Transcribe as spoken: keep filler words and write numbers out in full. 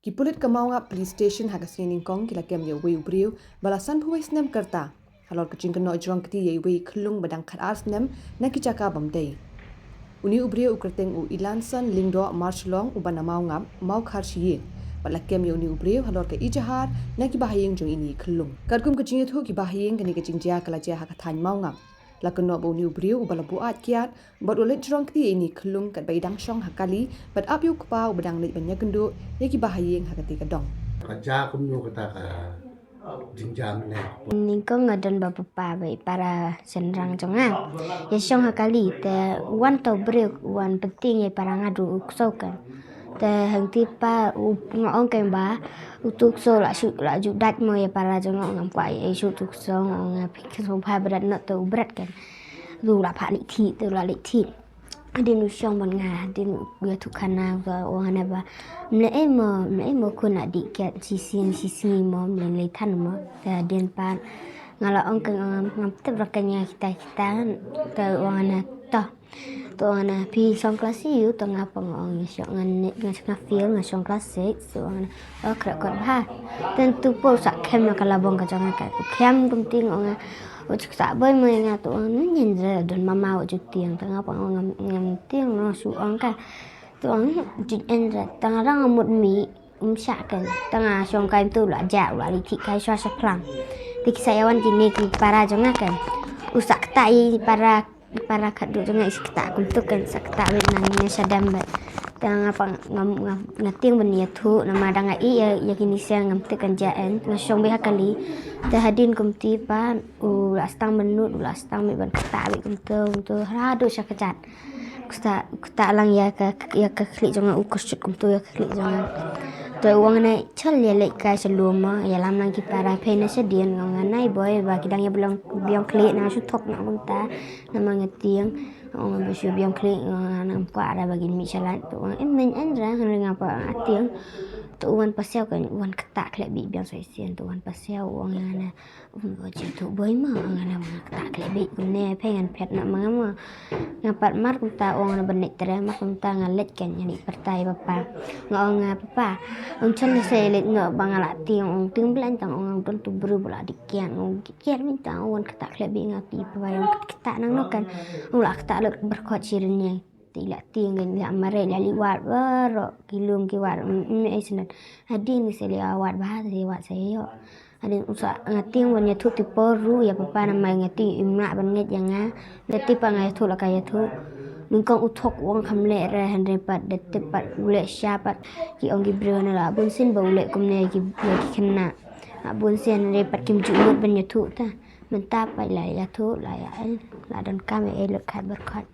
Ki pulit ka Mawngap Police Station ha ka sngi Nyngkong ki la kem ïa uwei u briew ba la sanphew wei snem ka rta halor ka jingkynnoh jrong kti ïa iwei i khyllung ba dang khatar snem na ki jaka bym dei. Une u briew u kyrteng u Ilanson Lyngdoh Marshillong uba na Mawngap, Mawkhar Shyieng, bad la kem ïa une u briew halor ka ijahar na ki bahaïing jong ine i khyllung. Katkum ka jingïathuh ki bahaïing, kane ka jingjia ka la jia ha ka thaiñ Mawngap. La kynnoh ba une u briew uba la buaid kiad bad u la leit jrong kti ïa ine i khyllung katba i dang shong ha kali bad ap ïa u kpa uba dang leit ban ïakynduh ïa ki bahaïing ha katei ka dong. Ka jia kumno kata ka jingjia mynne? Nyngkong nga don bad papa bad i para shynrang jong nga. Ïa shong ha kali te u wan uta u briew, u wan pyntieng ïa i para nga da u ksew kan. Te hangtei pa u, nga ong kein ba utu u ksew la shu, la ju dait mo ïa i para jong nga, ngam kwah ïa shuh utu u ksew, nga ong nga phi ksew bha bret noh te u bret kan. Te u la phah leit thiah, te u la leit thiah. Hadien u shong bad nga, hadien u ïathuh khana, u ong hana ba, mlei ei mo, mlei ei mo khun, la dih kiad shisien shisngi mo, mlei lei than mo. Te hadien pat nga la ong kein, ngam, ngam tip ruh kein ïa kita kita. Te u ong hana, to. Te u ong hana, phi shong klas six? Te nga pat nga ong nga shong, nga ne, nga, nga fail, nga shong klas six. Te u ong hana, oh, khreh kot bha. Te utu u por u sah khem na ka labong ka jong nga kan. U khem kumta, nga ong nga, u ju ktah bha mo ïa nga. Te u ong, ngan ïeng re, don mama u ju tieng. Te nga pat nga ong ngam, ngam tieng noh, shu ong ka. Te u ong, ju ïeng re. Te nga rang nga mut mih, um shah kan. Te nga shong kai kumta, u la jah, u la leit thiah kai shuwa shaphang. Te ki sa ïa wan kine ki para jong nga kan. U sa ktah ïa i para, para khatduh jong nga, i sa ktah kumta kan, sa ktah beit na ngi na shadem beit. Te nga pat nga, nga, nga tieng ban ïathuh, namar da nga ïeh ïa, ïa kine sha, ngam tip kan jia en, nga shong beit ha kali. Te hadien kumta pat u la sdang ban nud, u la sdang beit ban ktah beit kumta, kumta haduh sha kjat. Ktah, ktah lang ïa ka, ïa ka khlieh jong nga, u kyrsut kumta ïa ka khlieh jong nga. Te u ong hana, chal ïa leit kai sha lum mo, ïalam lang ki para, peit na shadien. Nga ong hana, boi, ba ki dang ïa biang, biang khlieh, nga shu thok noh kumta, namar nga tieng. Nga ong ba shu biang khlieh, nga ong hana, ngam kwah re ba kin mih shalait. Te u ong, em, ngan ïeng re, hynrei nga pat nga tieng. Te u wan pasiaw kan, u wan ktah khleh beit biang sa shisien, te u wan pasiaw, u ong ïa nga hana, um, ba ju ïathuh boi mo, nga ong hana, nga ktah khleh beit kumne, phi ngan phet noh ma nga mo. Nga pat mar kumta, u ong hana ban leit trei, mar kumta nga leit kan, ngan ïa pyrta ïa papa. Nga ong nga, papa, ym shym la sa leit noh ba nga la tieng. U ong, tieng balei? Te nga ong nga don utu u briew ba la dih kiad. U ong, dih kiad mynta? U wan ktah khleh beit, nga ong, papa, ïa ktah nangno kan. U la ktah lut barkhot shi rynieng. Te i la tieng kan, i la mareh, i la leit wad baroh ki lum ki wad, mm, mm, eh, shen. Hadien ngi sa leit wad bha, sa leit wad sa ïoh. Hadien u sa, nga tieng ban ïathuh te por ruh ïa papa, namar nga tieng im lah ban ngeit ïa nga. Da tip pat nga ïathuh la ka ïathuh. Nyngkong u thok, u ong kam leh re, hynrei pat da tip pat u leh sha pat. Ki ong ki briew hana la bun sien ba u leh kumne ïa ki, ïa ki khynnah. La bun sien, hynrei pat kim ju mut ban ïathuh ta. Mynta pat la ïathuh, la ïa, eh, la donkam ïa ei lut khat barkhot.